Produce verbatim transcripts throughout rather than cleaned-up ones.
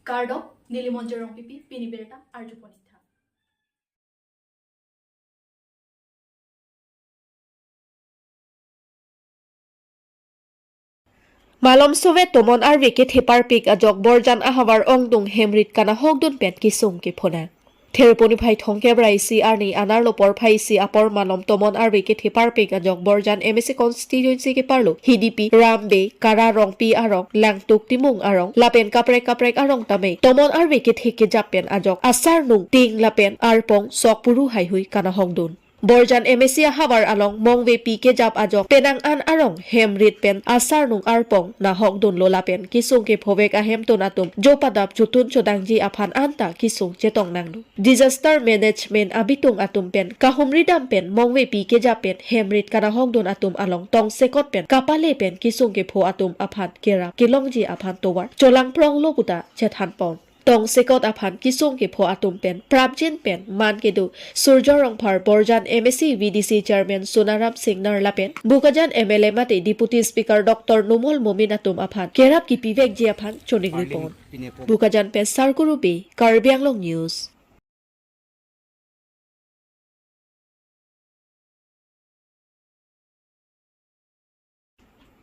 Kardom, neli Monjir Rongpipi, pini birta arjupon ik tha. Malomsovet tomon arve kethe parpik ajok Borjan ahavar ongdung hem rit kanahokdun pen kesung kepho nang. Therpo niphai thomkep ra isi arni anerlo porphai isi apor malom tomon arve kethe parpik ajok Borjan M A C constituency keparlo Hidipi, Rambe, Kara Rongpi arong, Langtuk Timung arong lapen kaprek kaprek arong tame tomon arve kethe kejap pen ajok asarnung, ting lapen arpong sok puru haihui kanahokdun. Borjan M A C ahavar along mongve pi kejap ajok penang an arong hem rit pen asarnung arpong nahokdunlo lapen kesung kephovek ahemtun atum jo padap chotun chodangji aphan anta kesung chetong nanglo. Disaster management abitung atum pen kahumri dam pen mongve pi kejap pen hem rit kanahokdun atum along tongsekot pen kapale pen kesung kepho atum aphan kerap kelongji aphan tovar cholangpronglo puta chethanpon. Tongsekot aphan kesung kepho atum pen prapjin pen man kedo Surjo Rongphar, Borjan M A C V D C Chairman Sonaram Singnar lapen Bokajan M L A mate Deputy Speaker Doctor Numal Momin atum aphan kerap kepivekji aphan choningripon. Bokajan pen Sarkuru Bey, Karbi Anglong News.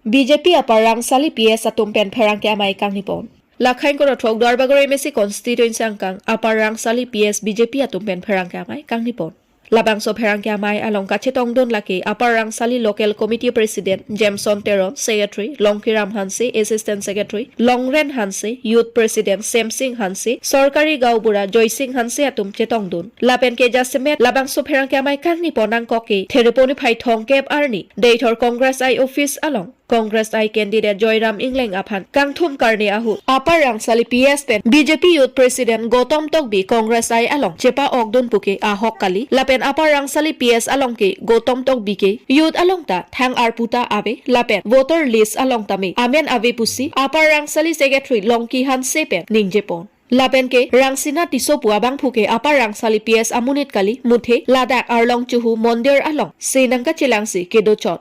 B J P Upper Rangsali P S atum pen pherangke amei kangnipon. Lakhain koro throk Duarbagori M A C constituency angkang Upper Rangsali P S B J P atum pen pherangke amei kangnipon. Labangso pherangke amei along kachetongdun lake Upper Rangsali Local Committee President Jameson Teron, Secretary Longkiram Hanse, Assistant Secretary Longren Hanse, Youth President Semsing Hanse, Sorkari Gaonbura Joysing Hanse atum chetongdun. Lapen ke jasemet labangso pherangke amei kangnipon nangkok ke Therpo niphai thomkep arni Deithor Congress I office along Congress I candidate Joyram Engleng aphan kangthum karni ahut Upper Rangsali P S pen B J P Youth President Gautam Tokbi Congress I along chepa-okdun puke ahok kali, lapen Upper Rangsali P S along ke Gautam Tokbi ke youth along ta thang arpu ta ave lapen voter list along tame amen ave pusi Upper Rangsali Secretary Longki Hanse pen ningjepon. Lapen ke Rangsina Tisso pu abangphu ke Upper Rangsali P S amonit kali, muthe ladak Arlong Chuhu Mondir along se nangkachelangsi kedochot.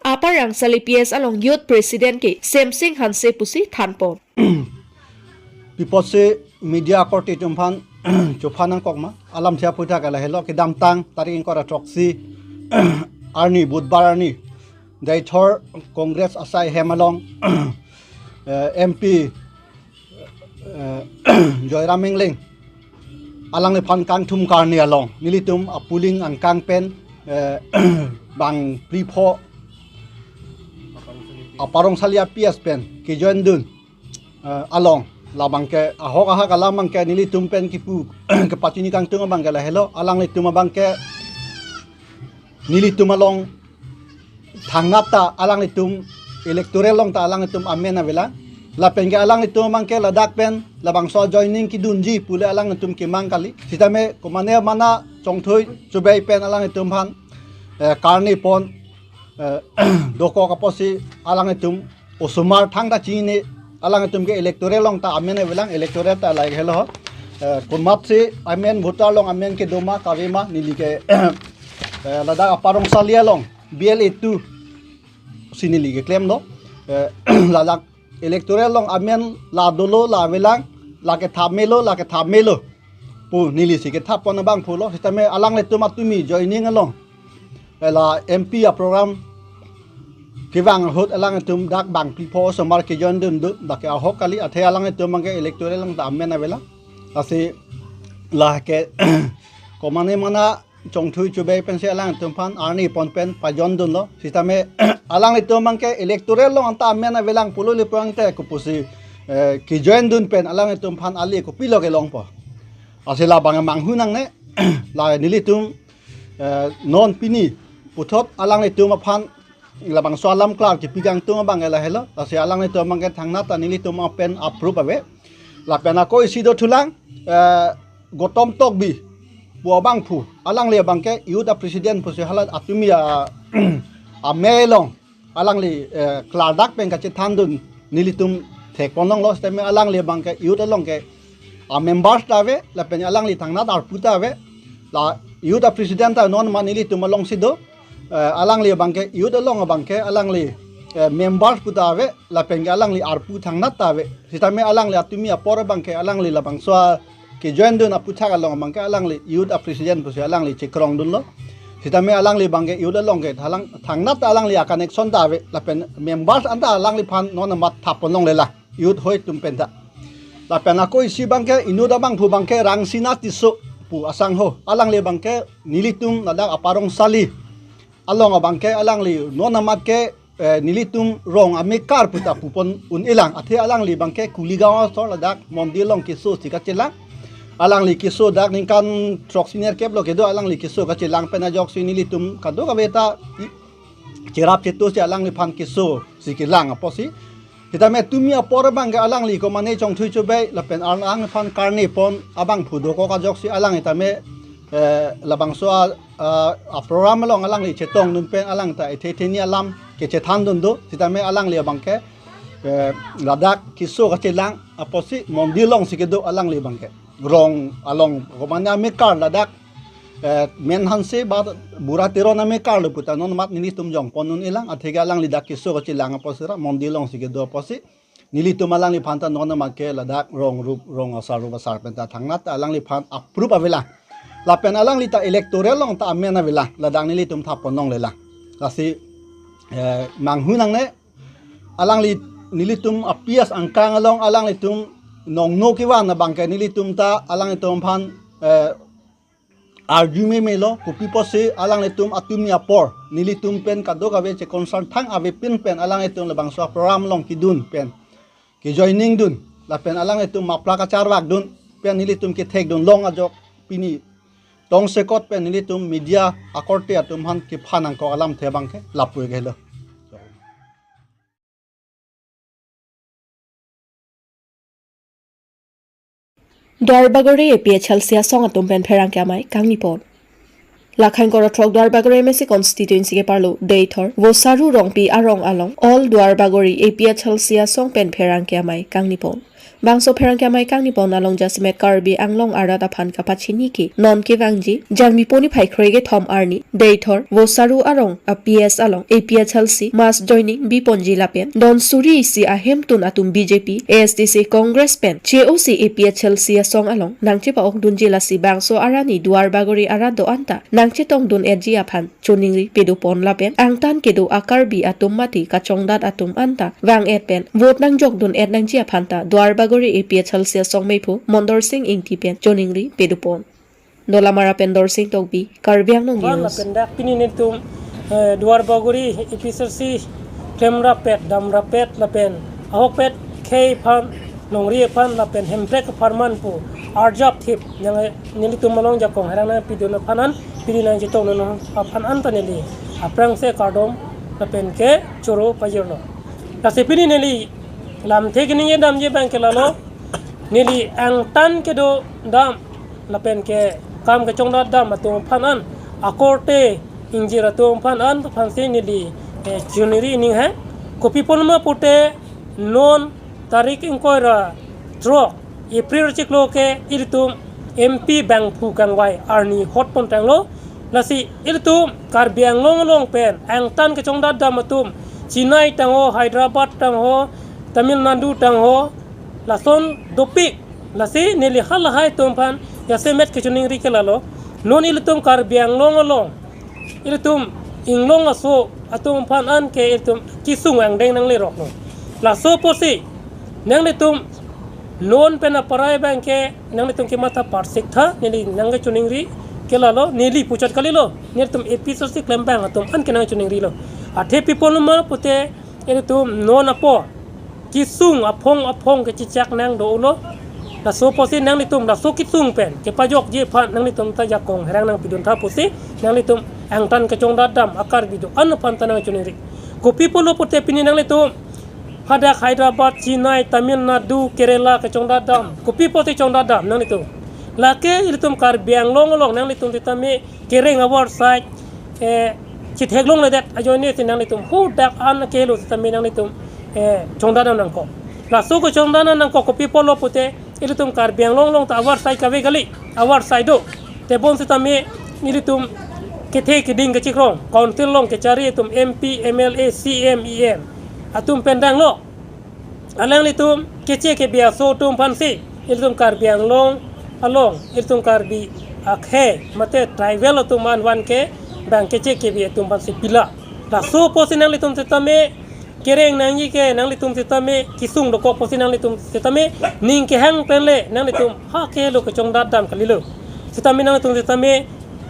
Upper Rangsali P S along Youth President ke Semsing Hanse pusi thanpon. Pipotsi media akorte atum aphan chopha nangkok ma, alam thia puthak lahelo, kedamtang tarik ingkoi ra throksi arni Budhbar arni Deithor Congress asai hem along, eh, M P eh, Joyram Engleng alangliphan kangthum karni along nelitum apuling angkang pen, eh, bang pripho Upper Rangsali P S pen kejoindun, eh, along labangke ahok ahak alam abangke nelitum pen kipu kepachini kangtung abangke lahelo, alanglitum abangke nelitum along thangnat ta alanglitum electoral along ta alanglitum amen avelang. Lapen ke alanglitum abangke ladak pen labangso joining kedunji pule alanglitum kemang kali. Sitame komane mana Chongthui Chubai pen alanglitum aphan, eh, karnipon, eh, dokok apotsi alanglitum osomar thangta chini, alanglitum ke electoral along ta amen avelang, electoral ta lahelo. Eh, komatsi amen voter along amen kedo ma kave ma neli ke, eh, ladak Upper Rangsali along B L A two si neli keklemlo. Eh, ladak electoral along amen la dolo la avelang, la ketha melo, la ketha melo pu neli si kethapon abangphulo, sitame alanglitum atumi joining along, eh, la M P aprogram kevang ahut alanglitum dak bang pripho osomar kejoindun do, dak ke ahok kali, athe alanglitum abangke electoral along ta amen avelang. Lasi lake komane mana Chongthui Chubai pensi alanglitum aphan arnipon pen pajoindunlo. Sitame alanglitum abangke electoral along anta amen avelang pulo le pulote kopusi, eh, kejoindun pen alanglitum aphan ale kopilo kelongpo. Lasi labang manghu nangne, la nelitum, eh, non pini puthot alanglitum aphan labangso alam klar kepi kangtung abangke lahelo. Lasi alanglitum abangke thangnat ta nelitum apen approve ave. Lapen ako isi dothulang, eh, Gautam Tokbi pu abangphu, alangli abangke youth a president pusi hala atumi a, amei along alangli, eh, klardak pen kachethandun nelitum thekponlonglo, sitame alangli abangke youth along ke a members ta ave, lapen alangli thangnat arpu ta ave. La youth a president ta non ma nelitum alongsi do, eh, alangli abangke youth along abangke alangli eh, member pu ta ave, lapen ke alangli arpu thangnat ta ave. Sitame alangli atumi apor abang ke alangli labangso a kejoin dun aputhak along abang ke alangli youth a president pusi alangli chekrong dunlo. Sitame alangli abang ke youth along ke thalang thangnat ta alangli a connection ta ave, lapen members anta alangliphan non amat thap pon longlelang youth hoi atum penta. Lapen ako isi abang ke inut abangphu abang ke Rangsina Tisso pu asangho. Alangli abang ke nelitum ladak Apar Rongsali along abang ke alangli non amat ke, eh, nelitum rong amekar pu ta pu pon un-elang. Athe alangli abang ke Kuligaon asor ladak mondir along keso si kachelang. Alangli keso dak ningkan throk senior kep lo kedo alangli keso kachelang pen ajoksi nelitum kadokave ta i-, cherap chetu si alangliphan keso si kelang apotsi. Sitame tumi apor abang ke alangli komane Chongthui Chubei lapen alangliphan karne pon abangphu dokok ajoksi alang sitame, eh, labangso a, a, a program along alangli chetong dun pen alang ta ethe theni alam kechethan dun do. Sitame alangli abang ke, eh, ladak keso kachelang apotsi mondir along si kedo alangli abang ke. Rong along komane amekar ladak, eh, Men Hanse ba Bura Teron amekar lo pu ta non amat nelitum jong pon un-elang, athe ke alangli dak keso kachelang apotsi ra mondir along si kedo apotsi nelitum alangliphan ta non amat ke ladak rong rup rong asar rup asar penta thangnat ta alangliphan approve avelang. Lapen alangli ta electoral along ta amen avelang, ladak nelitum thap pon longlelang. Lasi, eh, manghu nangne alangli nelitum a P S angkang along alanglitum nongno kevan abang ke nelitum ta alanglitum aphan, eh, arju meme lo, kopi apotsi alanglitum atumi apor nelitum pen kadokave che concern thang avepin pen alanglitum labangso a program along kedun pen kejoining dun lapen alanglitum mapla kacharvak dun pen nelitum kethek dun long ajok pini tongsekot pen nelitum media akorte atum aphan kephan nangkok alamthe abang ke lapu ke lo. Duarbagori A P H L C asong atum pen pherangke amei kangni pon. Lakhain koro throk Duarbagori M A C constituency keparlo Deithor Vosaru Rongpi arong along all Duarbagori A P H L C asong pen pherangke amei kangni pon. Bangso pherangke amei kangni pon along jasemet Karbi Anglong arat aphan kapachini ke non kevangji Jangmi poni phai kre kethom arni Deithor Vosaru arong a P S along A P H L C mass joining bi ponji lapen don suri isi ahemtun atum B J P, A S D C, Congress pen che-osi A P H L C asong along nangchepa-ok dunji, lasi bangso arni Duarbagori arat do-an ta nangchetong dun-etji aphan choningri pado pon lapen angtan kedo a Karbi atum mate kachongdat atum anta vang-et pen vote nangjok dun-et nangji aphan ta Duarbagori A P H L C asong meiphu Mondorsing Ingti pen choningri pado pon. Dolamara pen Dorsing Tokbi, Karbi Anglong News. Lapen dak pini nelitum, eh, Duarbagori A P H L C klemrap pet, damrap pet lapen ahokpet khei aphan, longri aphan lapen hemprek apharman pu arjap thip nang nelitum along jakong herang nangpidun aphan an pini nangchetong non aphan anta neli aphrangsi kardom lapen ke choro pajirlo. Lasi pini neli lamthe keningje damji abang ke lalo, neli angtan kedo dam lapen ke kam kechongdat dam atum aphan an, akorte ingjir atum aphan an aphansi neli, eh, choningri ning he. Kopi apotma pute non tarik ingkoi ra throk April chiklo ke ilitum M P bangphu kangvai arni hot pon tanglo. Lasi ilitum Karbi Anglong along pen angtan kechongdat dam atum Chennai tangho, Hyderabad tangho, Tamil Nadu tangho, lason dopik. Lasi neli halahai atum aphan jasemet kechoningri ke lalo, non ilitum Karbi Anglong along ilitum inglong aso atum aphan an ke ilitum kesung angdeng nanglerok lo. Laso apotsi nanglitum non pen aparai abang ke nanglitum kematha parsik tha, neli nangkechoningri ke lalo, neli puchot kalilo, nelitum A P H L C klembang atum an ke nangchoningri lo. Athe kopi apotma pute ilitum non apor kesung aphong aphong kechechak nang dolo. Laso apotsi nanglitum laso kesung pen kepajokji aphan nanglitum ta jakong herang nangpidun tha pusi nanglitum angtan kechongdat dam a Karbi do-an aphan ta nangchoningri. Kopi apotlo pute pini nanglitum hadak Hyderabad, Chennai, Tamil Nadu, Kerala kechongdat dam, kopi apotsi chongdat dam nanglitum? Lake ilitum Karbi Anglong along nanglitum sitame kereng avar side, eh, chitheklongledet ajoine si nanglitum hadak an kelo sitame nanglitum, eh, chongdat dam nangkok. Laso kechongdat dam nangkok kopi apotlo pute ilitum Karbi Anglong along ta avar side kave kali, avar side do. Tebon sitame ilitum kethe keding kechikrong, council along kechari atum M P, M L A, C M, E M. atum pen danglo. Alanglitum keche kebi aso atum aphansi ilitum Karbi Anglong along, ilitum Karbi akhei mate tribal atum an van ke bang keche kebi atum aphansi pilo. Laso apotsi nanglitum sitame kereng nangji ke, nanglitum sitame kesung dokok apotsi nanglitum sitame ning kehang pen le nanglitum ha kelo kechongdat dam kalilo. Sitame nanglitum sitame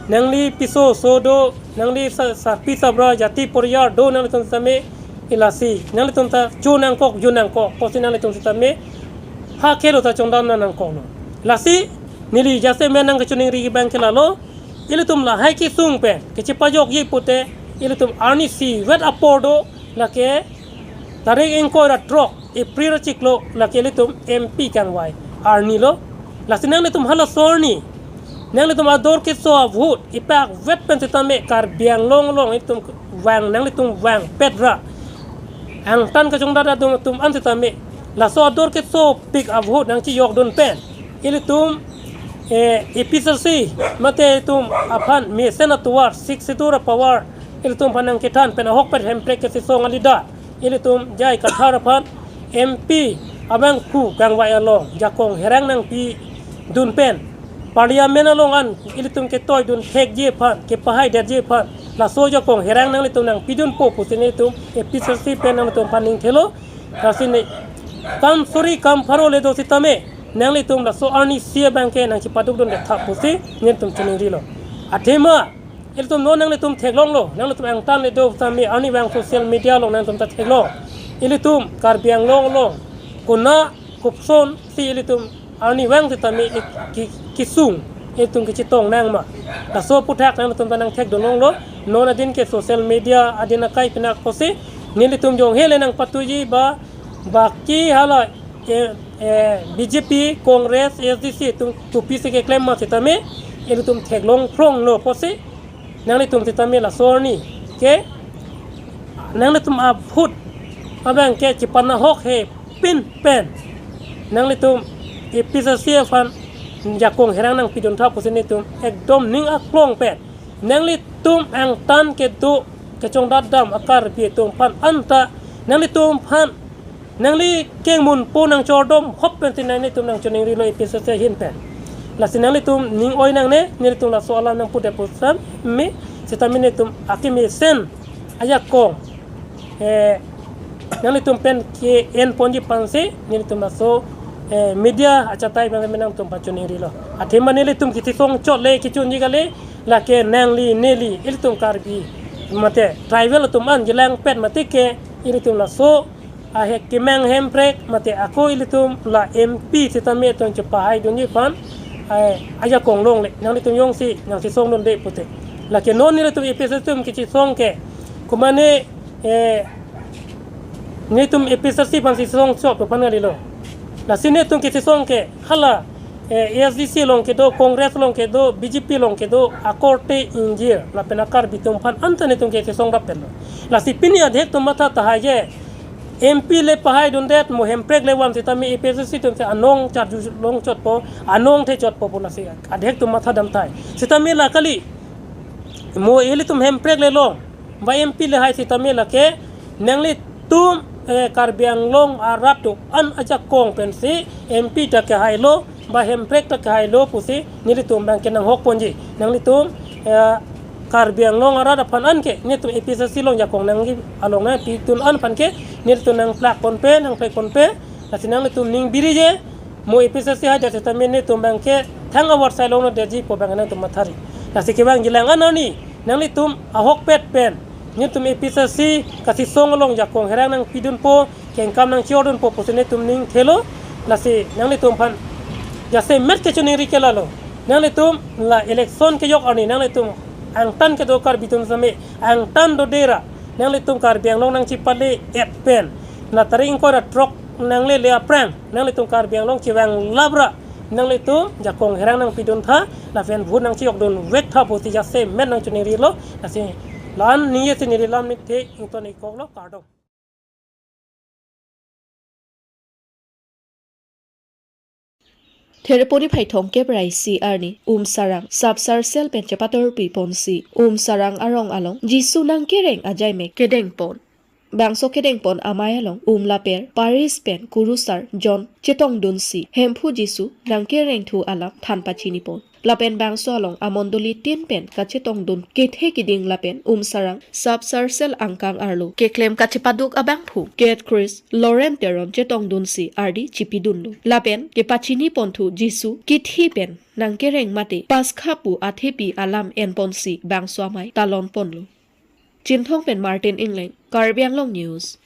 nangli piso so do, nangli sa-, sarpi sabra jati poriyar do, nanglitum sitame ilasi nanglitum ta cho nangkok, jo nangkok apotsi nanglitum sitame ha kelo ta chongdam nangkoklo. Lasi neli jasemet nangkachiningri abang ke lalo, ilitum lahai kesung pen kechepajokji pute ilitum arnisi vet apor do, lake tarik ingkoi ra throk April achiklo lake ilitum M P kangvai arnilo. Lasi nanglitum halaso arni nanglitum ador keso avote ipak vet pen sitame Karbi Anglong along ilitum vang, nanglitum vangpet ra angtan kachongdat atum atum an sitame laso ador kesopik avote nangchijokdun pen ilitum, eh, A P H L C mate ilitum aphan mesen atovar, Sixth Schedule apower ilitum aphan nangkethan pen ahokpet hemprek kesisong a-leader ilitum J I Kathar aphan M P abangphu kangvai along jakong herang nangpidun pen Parliament along an ilitum ketoidun thekji aphan, kepahaidetji aphan laso jakong herang nanglitum nangpidunpo pusi nelitum A P H L C pen nanglitum aphan ning thelo. Lasi ne kam suri kam pharo le do sitame nanglitum laso arnisi abang ke nangchepadukdunde tha pusi nelitum chiningrilo. Athema ilitum non nanglitum theklonglo, nanglitum angtan le do sitame arnivang social media along nanglitum ta theklong. Ilitum Karbi Anglong along kona kopusonsi ilitum arnivang sitame i-, ki-, kesung ilitum kechetong nangma, laso aphuthak nanglitum ta nangthekdunlonglo. Non adin ke social media adin akai pinak apotsi nelitum jonghe le nangpatuji ba baki hala, eh, eh, B J P, Congress, A S D C atum tupisi keklem ma sitame ilitum theklong phronglo apotsi nanglitum sitame laso arni ke nanglitum avote abang ke chepanahok he pin pen nanglitum A P H L C aphan jakong herang nangpidun tha pusi nelitum ekdom ning aklong pen nanglitum angtan kedo kechongdat dam a-Karbi atum aphan anta nanglitum aphan nangli kengmunpo nangchordom hop pensi nanglitum nangchiningrilo A P H L C ahin pen. Lasi nanglitum ning oi nangne, nelitum laso alam nangpudet pu sitame, sitame nelitum akemesen ajakong, eh, nanglitum pen ke-enponji aphansi nelitum laso, eh, media achatai abang nangtum pachun ingrilo. Athema nelitum kethesong chot le kechunji kali, lake nangli neli ilitum Karbi mate tribal atum an jelangpet mati ke ilitum laso ahek kemang hemprek mate ako ilitum la M P sitame atum chepahaidunji aphan, eh, ajakong longle, nanglitum jongsi nangchesongdunde pute. Lake non nelitum A P H L C atum kechesong ke, komane, eh, nelitum A P H L C aphan chesong chot pu aphan kalilo. Lasi nelitum kechesong ke hala, eh, A S D C along kedo, Congress along kedo, B J P along kedo akorte ingjir lapen a-Karbi atum aphan anta nelitum kechesong rapetlo. Lasi pini adhek atum matha tahai je, M P le pahaidundet, mo hemprek le van sitame A P H L C atum si anong charjulong chotpo, anong the chotpo pu lasi adhek atum matha dam tahai. Sitame la kali, mo ilitum hemprek le long ba M P le hai sitame lake nanglitum, eh, Karbi Anglong arat atum an ajakong pensi M P ta kehailo ba hemprek ta kehailo pusi nelitum abang ke nanghokponji. Nanglitum, eh, Karbi Anglong arat aphan an ke nelitum A P H L C along jakong nangji along nangpidun an aphan ke nelitum nangplakponpe, nangplakponpe. Lasi nanglitum ning biri je, mo A P H L C haidet sitame nelitum abang ke thang award sai longno detji pu abang nangtum mathari. Lasi kevang jilang an arni nanglitum ahokpet pen nelitum A P H L C kachesong along jakong herang nangpidunpo, kengkam nangchordunpo pusi nelitum ning thelo. Lasi nanglitum aphan jasemet kechoningri ke lalo, nanglitum la election kejok arni nanglitum angtan kedo Karbi atum sitame angtan dodera nanglitum Karbi Anglong nangchepale-et pen la tarik ingkoi ra throk nanglele aphrang nanglitum Karbi Anglong chevanglap ra nanglitum jakong herang nangpidun tha, lapen vote nangchejokdun vek tha pusi jasemet nangchiningrilo. Lasi la-an ningje si neli lam nithe ington-ikkoklo, kardom. Thereponi phai thomkep ra isi arni Umsarang Sub Circle pen chepatorpiponsi Umsarang arong along Jisu nangkereng ajaimek kedengpon. Bangso kedengpon amei along umlaper Paris pen kurusar John chetongdunsi Hemphu Jisu nangkerengthu alam than pachinipon. Lapen bangso along amondoli tin pen kachetongdun kethe kiding lapen umsarang sub circle angkang arlo keklem kachepaduk abangphu Kate Chris Lauren Teron chetongdunsi ardi chipidunlo. Lapen kepachiniponthu Jisu kithi pen nangkereng mate Paskha pu athepi alam enponsi bangso amei talonponlo. Chinthong pen Martin Engleng, Karbi Anglong News.